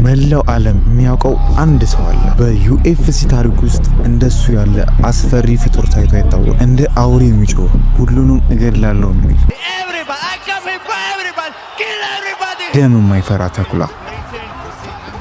መላው ዓለም የሚያውቀው አንድ ሰው አለ። በ UFC ታሪክ ውስጥ እንደሱ ያለ አስፈሪ ፍጡር ታይቶ አይታወቅም። እንደ አውሬ የሚጮህ፣ ሁሉንም እገድላለሁ የሚል፣ Everybody, I come here for everybody. Kill everybody. ደም የማይፈራ ተኩላ።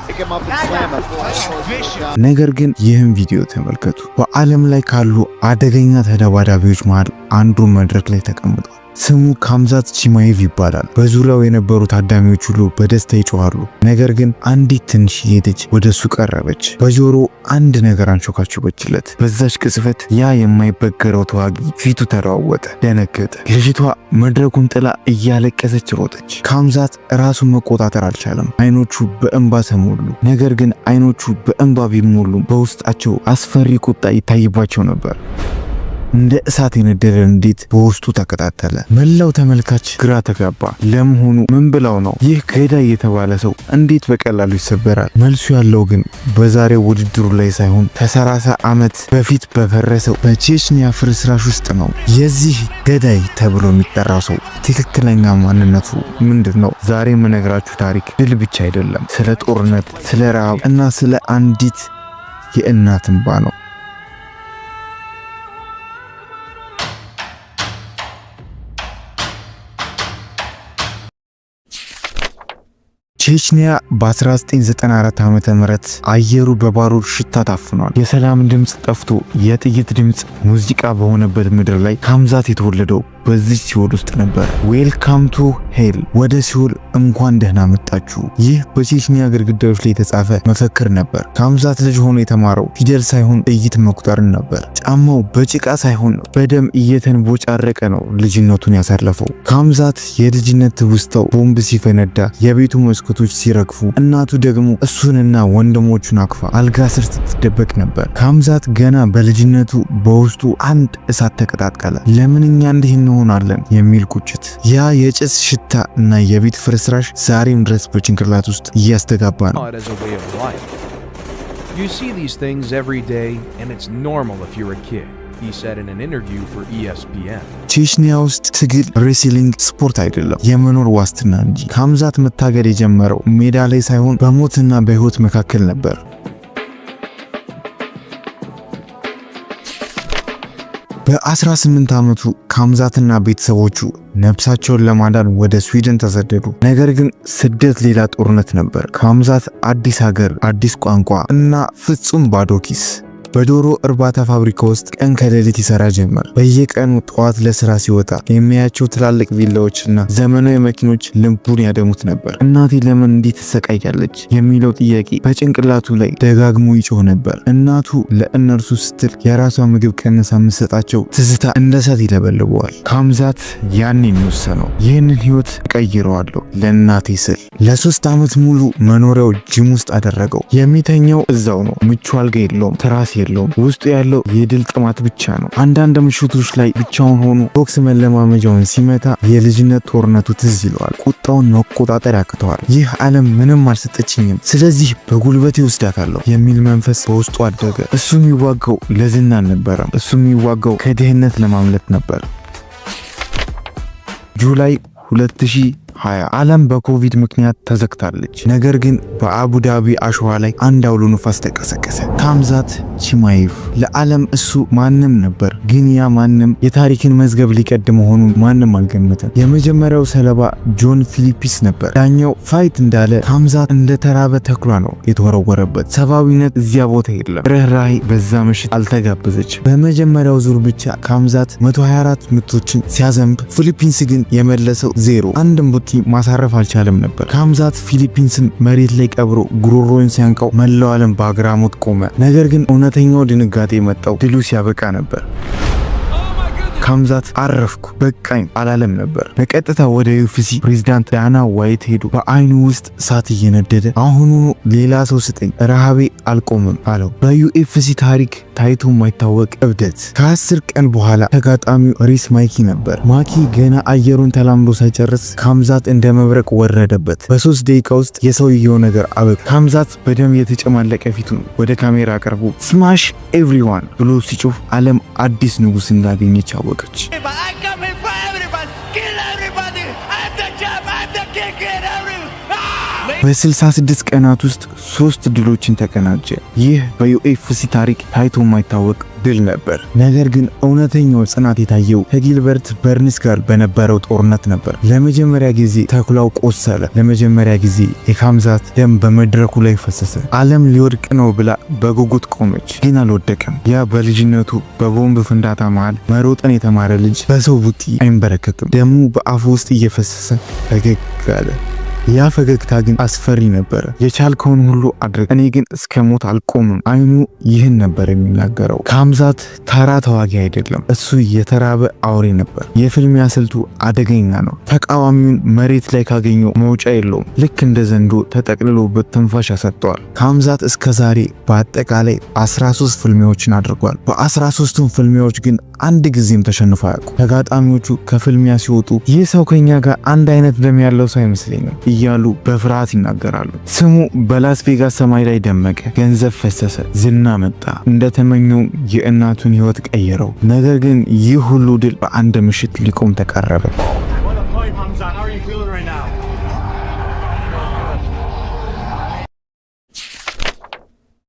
Pick him up and slam him. ነገር ግን ይህን ቪዲዮ ተመልከቱ። በዓለም ላይ ካሉ አደገኛ ተደባዳቢዎች መሃል አንዱ መድረክ ላይ ተቀምጧል። ስሙ ካምዛት ቺማኤቭ ይባላል። በዙሪያው የነበሩ ታዳሚዎች ሁሉ በደስታ ይጮኻሉ። ነገር ግን አንዲት ትንሽዬ ልጅ ወደ እሱ ቀረበች። በጆሮው አንድ ነገር አንሾካሾከችለት። በዛች ቅጽበት ያ የማይበገረው ተዋጊ ፊቱ ተለዋወጠ፣ ደነገጠ። ልጅቷ መድረኩን ጥላ እያለቀሰች ሮጠች። ካምዛት ራሱን መቆጣጠር አልቻለም። አይኖቹ በእንባ ተሞሉ። ነገር ግን አይኖቹ በእንባ ቢሞሉም በውስጣቸው አስፈሪ ቁጣ ይታይባቸው ነበር። እንደ እሳት የነደደ ንዴት በውስጡ ተቀጣጠለ። መላው ተመልካች ግራ ተጋባ። ለመሆኑ ምን ብለው ነው? ይህ ገዳይ የተባለ ሰው እንዴት በቀላሉ ይሰበራል? መልሱ ያለው ግን በዛሬው ውድድሩ ላይ ሳይሆን ከ30 ዓመት በፊት በፈረሰው በቼችኒያ ፍርስራሽ ውስጥ ነው። የዚህ ገዳይ ተብሎ የሚጠራው ሰው ትክክለኛ ማንነቱ ምንድን ነው? ዛሬ የምነግራችሁ ታሪክ ድል ብቻ አይደለም። ስለ ጦርነት፣ ስለ ረሃብ እና ስለ አንዲት የእናት እንባ ነው። ቼችኒያ በ1994 ዓ.ም. አየሩ በባሩድ ሽታ ታፍኗል። የሰላም ድምፅ ጠፍቶ የጥይት ድምፅ ሙዚቃ በሆነበት ምድር ላይ ካምዛት የተወለደው በዚህ ሲኦል ውስጥ ነበር። "Welcome to hell"፣ ወደ ሲኦል እንኳን ደህና መጣችሁ። ይህ በቼችኒያ ግድግዳዎች ላይ የተጻፈ መፈክር ነበር። ካምዛት ልጅ ሆኖ የተማረው ፊደል ሳይሆን ጥይት መቁጠርን ነበር። ጫማው በጭቃ ሳይሆን በደም እየተንቦጫረቀ ነው ልጅነቱን ያሳለፈው። ካምዛት የልጅነት ትውስታው ቦምብ ሲፈነዳ፣ የቤቱ መስኮቶች ሲረግፉ፣ እናቱ ደግሞ እሱንና ወንድሞቹን አቅፋ አልጋ ስር ስትደበቅ ነበር። ካምዛት ገና በልጅነቱ በውስጡ አንድ እሳት ተቀጣጠለ። ለምን እኛ እንዲህ እንሆናለን የሚል ቁጭት። ያ የጭስ ሽታ እና የቤት ፍርስራሽ ዛሬም ድረስ በጭንቅላቱ ውስጥ እያስተጋባ ነው። It as a way of life. "You see these things every day, and it's normal if you're a kid," he said in an interview for ESPN. ቼችኒያ ውስጥ ትግል፣ wrestling ስፖርት አይደለም፣ የመኖር ዋስትና እንጂ። ካምዛት መታገል የጀመረው ሜዳ ላይ ሳይሆን በሞትና በሕይወት መካከል ነበር። በ18 ዓመቱ ካምዛትና ቤተሰቦቹ ነፍሳቸውን ለማዳን ወደ ስዊድን ተሰደዱ። ነገር ግን ስደት ሌላ ጦርነት ነበር። ካምዛት አዲስ ሀገር፣ አዲስ ቋንቋ እና ፍጹም ባዶ ኪስ። በዶሮ እርባታ ፋብሪካ ውስጥ ቀን ከሌሊት ይሰራ ጀመር። በየቀኑ ጠዋት ለስራ ሲወጣ የሚያያቸው ትላልቅ ቪላዎችና ዘመናዊ መኪኖች ልቡን ያደሙት ነበር። እናቴ ለምን እንዲህ ትሰቃያለች የሚለው ጥያቄ በጭንቅላቱ ላይ ደጋግሞ ይጮህ ነበር። እናቱ ለእነርሱ ስትል የራሷ ምግብ ቀንሳ የምትሰጣቸው ትዝታ እንደ እሳት ይለበልበዋል። ካምዛት ያኔ የወሰነው፣ ይህንን ህይወት እቀይረዋለሁ ለእናቴ ስል። ለ3 ዓመት ሙሉ መኖሪያው ጂም ውስጥ አደረገው። የሚተኛው እዛው ነው። ምቹ አልጋ የለውም፣ ትራስ የለውም። ውስጡ ያለው የድል ጥማት ብቻ ነው። አንዳንድ ምሽቶች ላይ ብቻውን ሆኖ ቦክስ መለማመጃውን ሲመታ የልጅነት ጦርነቱ ትዝ ይለዋል። ቁጣውን መቆጣጠር ያቅተዋል። ይህ ዓለም ምንም አልሰጠችኝም፣ ስለዚህ በጉልበቴ እወስዳታለሁ የሚል መንፈስ በውስጡ አደገ። እሱ የሚዋጋው ለዝና አልነበረም። እሱ የሚዋጋው ከድህነት ለማምለጥ ነበር። July 2020፣ ዓለም በኮቪድ ምክንያት ተዘግታለች። ነገር ግን በአቡዳቢ አሸዋ ላይ አንድ አውሎ ንፋስ ተቀሰቀሰ። ካምዛት ቺማኤቭ። ለዓለም እሱ ማንም ነበር፣ ግን ያ ማንም የታሪክን መዝገብ ሊቀድ መሆኑን ማንም አልገመተም። የመጀመሪያው ሰለባ ጆን ፊሊፒስ ነበር። ዳኛው fight እንዳለ ካምዛት እንደ ተራበ ተኩላ ነው የተወረወረበት። ሰብአዊነት እዚያ ቦታ የለም። ርኅራሄ በዛ ምሽት አልተጋበዘች። በመጀመሪያው ዙር ብቻ ካምዛት 124 ምቶችን ሲያዘንብ ፊሊፒንስ ግን የመለሰው ዜሮ፣ አንድም ቡጢ ማሳረፍ አልቻለም ነበር። ካምዛት ፊሊፒንስን መሬት ላይ ቀብሮ ጉሮሮውን ሲያንቀው መላው ዓለም በአግራሞት ቆመ። ነገር ግን እውነተኛው ድንጋጤ የመጣው ድሉ ሲያበቃ ነበር። ካምዛት አረፍኩ በቃኝ አላለም ነበር። በቀጥታ ወደ UFC ፕሬዚዳንት ዳና ዋይት ሄዶ በአይኑ ውስጥ እሳት እየነደደ "አሁኑኑ ሌላ ሰው ስጠኝ፣ ረሃቤ አልቆምም" አለው። በ UFC ታሪክ ታይቶ የማይታወቅ እብደት። ከ10 ቀን በኋላ ተጋጣሚው ሪስ ማኪ ነበር። ማኪ ገና አየሩን ተላምዶ ሳይጨርስ ካምዛት እንደ መብረቅ ወረደበት። በ3 ደቂቃ ውስጥ የሰውየው ነገር አበቃ። ካምዛት በደም የተጨማለቀ ፊቱን ወደ ካሜራ አቅርቦ "Smash everyone" ብሎ ሲጮህ ዓለም አዲስ ንጉሥ እንዳገኘች አወቀች። I come here for everybody. Kill everybody. I'm the champ. I'm the king. Kill everybody. Ah! በ66 ቀናት ውስጥ ሶስት ድሎችን ተቀናጀ። ይህ በ UFC ታሪክ ታይቶ የማይታወቅ ድል ነበር። ነገር ግን እውነተኛው ጽናት የታየው ከጊልበርት በርንስ ጋር በነበረው ጦርነት ነበር። ለመጀመሪያ ጊዜ ተኩላው ቆሰለ። ለመጀመሪያ ጊዜ የካምዛት ደም በመድረኩ ላይ ፈሰሰ። ዓለም ሊወድቅ ነው ብላ በጉጉት ቆመች፣ ግን አልወደቀም። ያ በልጅነቱ በቦምብ ፍንዳታ መሃል መሮጥን የተማረ ልጅ በሰው ቡጢ አይንበረከክም። ደሙ በአፉ ውስጥ እየፈሰሰ ፈገግ አለ። ያ ፈገግታ ግን አስፈሪ ነበረ። የቻልከውን ሁሉ አድርግ፣ እኔ ግን እስከ ሞት አልቆምም። አይኑ ይህን ነበር የሚናገረው። ካምዛት ተራ ተዋጊ አይደለም፣ እሱ የተራበ አውሬ ነበር። የፍልሚያ ስልቱ አደገኛ ነው። ተቃዋሚውን መሬት ላይ ካገኘው መውጫ የለውም። ልክ እንደ ዘንዶ ተጠቅልሎበት ትንፋሽ ያሰጠዋል። ካምዛት እስከ ዛሬ በአጠቃላይ 13 ፍልሚያዎችን አድርጓል። በ13ቱም ፍልሚያዎች ግን አንድ ጊዜም ተሸንፎ አያውቁም። ተጋጣሚዎቹ ከፍልሚያ ሲወጡ "ይህ ሰው ከኛ ጋር አንድ አይነት ደም ያለው ሰው አይመስለኝም" እያሉ በፍርሃት ይናገራሉ። ስሙ በላስ ቬጋስ ሰማይ ላይ ደመቀ። ገንዘብ ፈሰሰ፣ ዝና መጣ። እንደተመኘው የእናቱን ህይወት ቀየረው። ነገር ግን ይህ ሁሉ ድል በአንድ ምሽት ሊቆም ተቃረበ። What a fight, Khamzat. How are you feeling right now?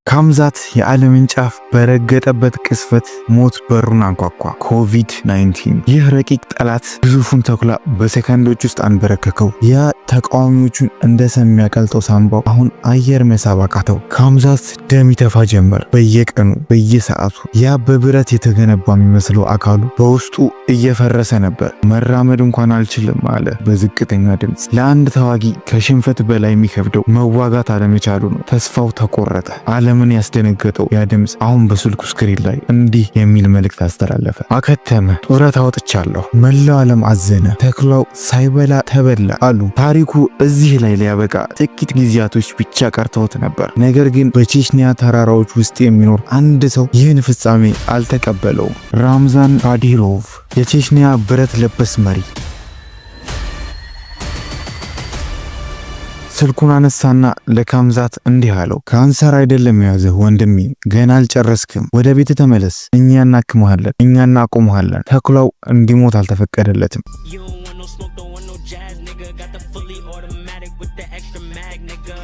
ካምዛት የዓለምን ጫፍ በረገጠበት ቅጽበት ሞት በሩን አንኳኳ። ኮቪድ-19። ይህ ረቂቅ ጠላት ግዙፉን ተኩላ በሰከንዶች ውስጥ አንበረከከው። ያ ተቃዋሚዎቹን እንደ ሰም የሚያቀልጠው ሳምባው አሁን አየር መሳብ አቃተው። ካምዛት ደም ይተፋ ጀመር። በየቀኑ፣ በየሰዓቱ። ያ በብረት የተገነባ የሚመስለው አካሉ በውስጡ እየፈረሰ ነበር። "መራመድ እንኳን አልችልም" አለ በዝቅተኛ ድምፅ። ለአንድ ተዋጊ ከሽንፈት በላይ የሚከብደው መዋጋት አለመቻሉ ነው። ተስፋው ተቆረጠ። ዓለምን ያስደነገጠው ያ ድምፅ አሁን በስልኩ screen ላይ እንዲህ የሚል መልእክት አስተላለፈ። "አከተመ፣ ጡረታ ወጥቻለሁ።" መላው ዓለም አዘነ። "ተኩላው ሳይበላ ተበላ" አሉ። ታሪኩ እዚህ ላይ ሊያበቃ ጥቂት ጊዜያቶች ብቻ ቀርተውት ነበር። ነገር ግን በቼችኒያ ተራራዎች ውስጥ የሚኖር አንድ ሰው ይህን ፍጻሜ አልተቀበለውም። ራምዛን ካዲሮቭ፣ የቼችኒያ ብረት ለበስ መሪ፣ ስልኩን አነሳና ለካምዛት እንዲህ አለው። "ካንሰር አይደለም የያዘህ ወንድሜ፣ ገና አልጨረስክም። ወደ ቤት ተመለስ። እኛ እናክምሃለን፣ እኛ እናቆምሃለን።" ተኩላው እንዲሞት አልተፈቀደለትም። You don't want no smoke, don't want no jazz, nigga. Got the fully automatic with the extra mag, nigga.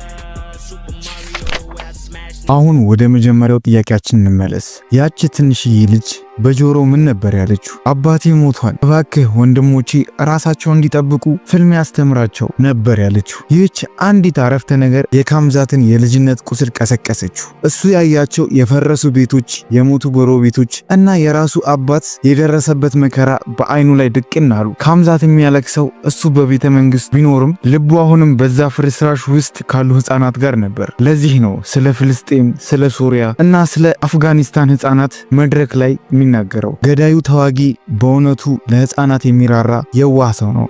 Super Mario, I smash. አሁን ወደ መጀመሪያው ጥያቄያችን እንመለስ። ያቺ ትንሽዬ ልጅ በጆሮ ምን ነበር ያለችው? "አባቴ ሞቷል፣ እባክህ ወንድሞቼ ራሳቸውን እንዲጠብቁ ፍልሚያ አስተምራቸው" ነበር ያለችው። ይህች አንዲት አረፍተ ነገር የካምዛትን የልጅነት ቁስል ቀሰቀሰችው። እሱ ያያቸው የፈረሱ ቤቶች፣ የሞቱ ጎረቤቶች እና የራሱ አባት የደረሰበት መከራ በአይኑ ላይ ድቅን አሉ። ካምዛት የሚያለቅሰው እሱ በቤተ መንግስት ቢኖርም ልቡ አሁንም በዛ ፍርስራሽ ውስጥ ካሉ ህፃናት ጋር ነበር። ለዚህ ነው ስለ ፍልስጤም፣ ስለ ሶሪያ እና ስለ አፍጋኒስታን ህፃናት መድረክ ላይ የሚናገረው። ገዳዩ ተዋጊ በእውነቱ ለህፃናት የሚራራ የዋህ ሰው ነው።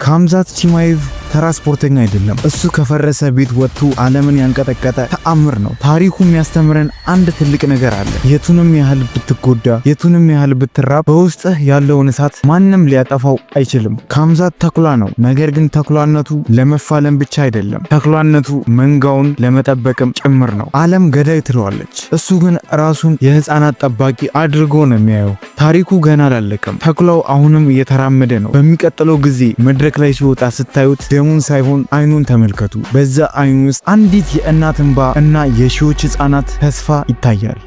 ካምዛት ቺማኤቭ ተራ ስፖርተኛ አይደለም። እሱ ከፈረሰ ቤት ወጥቶ ዓለምን ያንቀጠቀጠ ተአምር ነው። ታሪኩ የሚያስተምረን አንድ ትልቅ ነገር አለ። የቱንም ያህል ብትጎዳ፣ የቱንም ያህል ብትራብ፣ በውስጥህ ያለውን እሳት ማንም ሊያጠፋው አይችልም። ካምዛት ተኩላ ነው። ነገር ግን ተኩላነቱ ለመፋለም ብቻ አይደለም። ተኩላነቱ መንጋውን ለመጠበቅም ጭምር ነው። ዓለም ገዳይ ትለዋለች። እሱ ግን ራሱን የህፃናት ጠባቂ አድርጎ ነው የሚያየው። ታሪኩ ገና አላለቀም። ተኩላው አሁንም እየተራመደ ነው። በሚቀጥለው ጊዜ መድረክ ላይ ሲወጣ ስታዩት ደሙን ሳይሆን አይኑን ተመልከቱ። በዛ አይኑ ውስጥ አንዲት የእናት እንባ እና የሺዎች ህፃናት ተስፋ ይታያል።